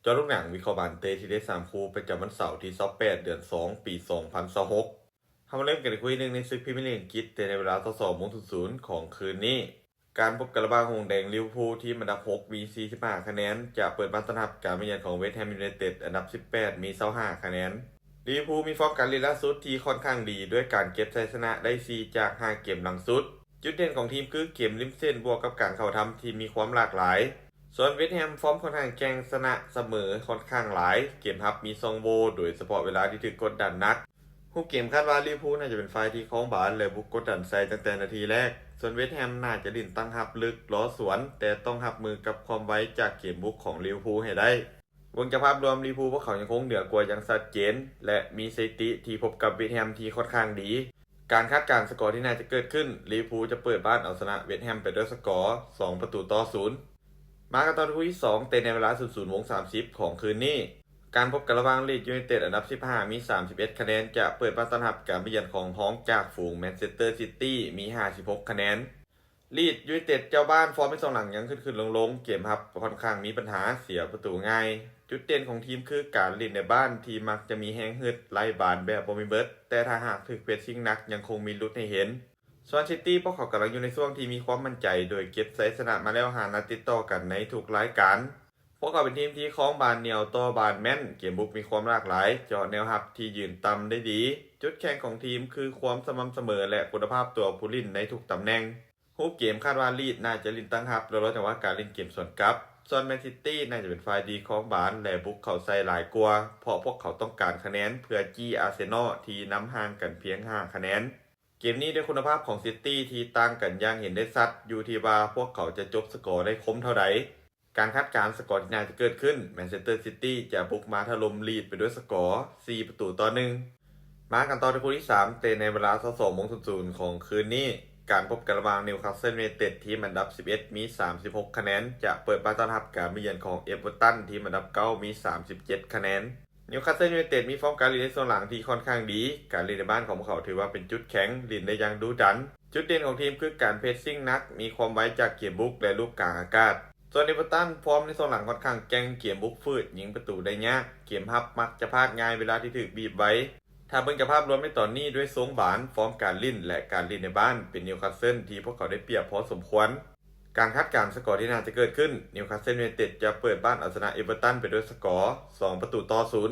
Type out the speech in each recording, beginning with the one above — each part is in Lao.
ເຈາະລູກໜັງວິເຄາະບານເຕະທີ່ເດັດສາມຄູ່ ປະຈຳວັນເສົາທີຊາວແປດ ເດືອນສອງ ປີສອງພັນຊາວຫົກ. ເຮົາມາເລີ່ມກັນດ້ວຍຄູ່ໜຶ່ງໃນສຶກພຣີເມຍລີກອັງກິດ ເຕະໃນເວລາຊາວສອງໂມງສູນສູນຂອງຄືນນີ້. ການພົບກັນລະຫວ່າງຫົງແດງລິເວີພູ ທີມອັນດັບຫົກມີສີ່ສິບຫ້າຄະແນນ ຈະເປີດບ້ານຕ້ອນຮັບການມາເຢືອນຂອງເວສແຮມຢູໄນເຕັດ ອັນດັບສິບແປດມີຊາວຫ້າຄະແນນ. ລິເວີພູມີຟອມການຫຼິ້ນລ່າສຸດທີ່ຂ້ອນຂ້າງດີ ດ້ວຍການເກັບໄຊຊະນະໄດ້ສີ່ຈາກຫ້າເກມຫຼັງສຸດ. ຈຸດເດັ່ນຂອງທີມຄືເກມລິມເສັ້ນບວກກັບການເຂົ້າທຳທີ່ມີຄວາມຫຼາກຫຼາຍ. ສ່ວນເວສແຮມຟອມຂ້ອນຂ້າງແກ່ງ, ຊະນະສະເໝີຂ້ອນຂ້າງຫຼາຍ, ເກມຮັບມີຊ່ອງໂຫວ່ ໂດຍສະເພາະເວລາທີ່ຖືກກົດດັນໜັກ. ຮູບເກມຄາດວ່າລິເວີພູໜ້າຈະເປັນຝ່າຍທີ່ຄອງບານ ແລະ ບຸກກົດດັນໃສ່ຕັ້ງແຕ່ນາທີແລກ, ສ່ວນເວສແຮມໜ້າຈະຫຼິ້ນຕັ້ງຮັບເລິກລໍສວນ, ແຕ່ຕ້ອງຮັບມືກັບຄວາມໄວຈາກເກມບຸກຂອງລິເວີພູໃຫ້ໄດ້. ເບິ່ງຈາກພາບລວມ ລິເວີພູພວກເຂົາຍັງຄົງເໜືອກວ່າຢ່າງຊັດເຈນ ແລະ ມີສະຖິຕິທີ່ພົບກັບເວສແຮມທີ່ຂ້ອນຂ້າງດີ. ການຄາດການສະກໍທີ່ໜ້າຈະເກີດຂຶ້ນ, ລິເວີພູຈະເປີດບ້ານເອົາຊະນະເວສແຮມໄປດ້ວຍສະກໍສອງປະຕູຕໍ່ສູນ. ມາກັນຕໍ່ຄູ່ທີສອງ ເຕະໃນເວລາສູນສູນໂມງສາມສິບຂອງຄືນນີ້. ການພົບກັນລະຫວ່າງລີດຢູໄນເຕັດ ອັນດັບສິບຫ້າມີສາມສິບເອັດຄະແນນ ຈະເປີດບ້ານຕ້ອນຮັບການມາເຢືອນຂອງຮອງຈາກຝູງແມນເຊັສເຕີຊິຕີມີຫ້າສິບຫົກຄະແນນ. ລີດຢູໄນເຕັດເຈົ້າບ້ານ ຟອມໃນຊ່ວງຫຼັງຍັງຂຶ້ນໆລົງໆ, ເກມຮັບຂ້ອນຂ້າງມີບັນຫາ, ເສຍປະຕູງ່າຍ. ຈຸດເດັ່ນຂອງທີມຄືການຫຼິ້ນໃນບ້ານທີ່ມັກຈະມີແຮງຮຶດໄລ່ບານແບບບໍ່ມີເບິດ, ແຕ່ຖ້າຫາກຖືກເພຣສຊິງໜັກຍັງຄົງມີຫຼຸດໃຫ້ເຫັນ. ສ່ວນຊິຕີ ພວກເຂົາກຳລັງຢູ່ໃນຊ່ວງທີ່ມີຄວາມໝັ້ນໃຈ ໂດຍເກັບໄຊຊະນະມາແລ້ວຫ້ານັດຕິດຕໍ່ກັນໃນທຸກລາຍການ. ພວກເຂົາເປັນທີມທີ່ຄອງບານໜຽວຕໍ່ບານແມ່ນ, ເກມບຸກມີຄວາມຫຼາກຫຼາຍ, ເຈາະແນວຮັບທີ່ຢືນຕ່ຳໄດ້ດີ. ຈຸດແຂງຂອງທີມຄືຄວາມສະໝ່ຳສະເໝີ ແລະ ຄຸນນະພາບຕົວຜູ້ຫຼິ້ນໃນທຸກຕຳແໜ່ງ. ຮູບເກມຄາດວ່າລີດໜ້າຈະຫຼິ້ນຕັ້ງຮັບ ແລະ ລໍຈັງຫວະການຫຼິ້ນເກມສວນກັບ. ສ່ວນແມນຊິຕີໜ້າຈະເປັນຝ່າຍດີຄອງບານ ແລະ ບຸກເຂົ້າໃສ່ຫຼາຍກວ່າ, ເພາະພວກເຂົາຕ້ອງການຄະແນນເພື່ອຈີ້ອາເຊນອລທີ່ນຳຫ່າງກັນພຽງຫ້າຄະແນນ. ເກມນີ້ດ້ວຍຄຸນນະພາບຂອງຊິຕີທີ່ຕ່າງກັນຢ່າງເຫັນໄດ້ຊັດ, ຢູ່ທີ່ວ່າພວກເຂົາຈະຈົບສະກໍໄດ້ຄົມເທົ່າໃດ. ການຄາດການສະກໍທີ່ໜ້າຈະເກີດຂຶ້ນ, ແມນເຊັສເຕີຊິຕີຈະບຸກມາຖະຫຼົ່ມລີດໄປດ້ວຍສະກໍສີ່ປະຕູຕໍ່ໜຶ່ງ. ມາກັນຕໍ່ທີ່ຄູ່ທີສາມ ເຕະໃນເວລາຊາວສອງໂມງສູນຂອງຄືນນີ້. ການພົບກັນລະຫວ່າງນິວຄາສເຊິນຢູໄນເຕັດ ທີມອັນດັບສິບເອັດມີສາມສິບຫົກຄະແນນ ຈະເປີດບ້ານຕ້ອນຮັບການມາເຢືອນຂອງເອເວີຕັນ ທີມອັນດັບເກົ້າມີສາມສິບເຈັດຄະແນນ. ນິວຄາສເຊິນຢູໄນເຕັດມີຟອມການຫຼິ້ນໃນຊ່ວງຫຼັງທີ່ຂ້ອນຂ້າງດີ, ການຫຼິ້ນໃນບ້ານຂອງພວກເຂົາຖືວ່າເປັນຈຸດແຂງ, ຫຼິ້ນໄດ້ຢ່າງດຸດັນ. ຈຸດເດັ່ນຂອງທີມຄືການເພຣສຊິງໜັກ, ມີຄວາມໄວຈາກເກມບຸກ ແລະ ລູກກາງອາກາດ. ສ່ວນເອເວີຕັນ ຟອມໃນຊ່ວງຫຼັງຂ້ອນຂ້າງແກ່ງ, ເກມບຸກຝືດ, ຍິງປະຕູໄດ້ຍາກ, ເກມຮັບມັກຈະພາດງ່າຍເວລາທີ່ຖືກບີບໄວ. ຖ້າເບິ່ງຈາກພາບລວມໃນຕອນນີ້, ດ້ວຍຊົງບານ, ຟອມການຫຼິ້ນ ແລະ ການຫຼິ້ນໃນບ້ານ, ເປັນນິວຄາສເຊິນທີ່ພວກເຂົາໄດ້ປຽບພໍສົມຄວນ. ການຄາດການສະກໍທີ່ໜ້າຈະເກີດຂຶ້ນ, ນິວຄາສເຊິນຢູໄນເຕັດຈະເປີດບ້ານເອົາຊະນະເອເວີຕັນໄປດ້ວຍສະກໍສອງປະຕູຕໍ່ສູນ.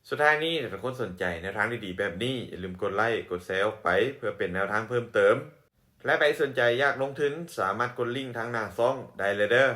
ສຸດທ້າຍນີ້, ຖ້າທຸກຄົນສົນໃຈແນວທາງດີໆແບບນີ້, ຢ່າລືມກົດໄລ້, ກົດແຊອອກໄປ ເພື່ອເປັນແນວທາງເພີ່ມເຕີມ. ແລະ ໃຜສົນໃຈຢາກລົງທຶນ, ສາມາດກົດລິ້ງທາງໜ້າຊ່ອງໄດ້ເລີຍເດີ້.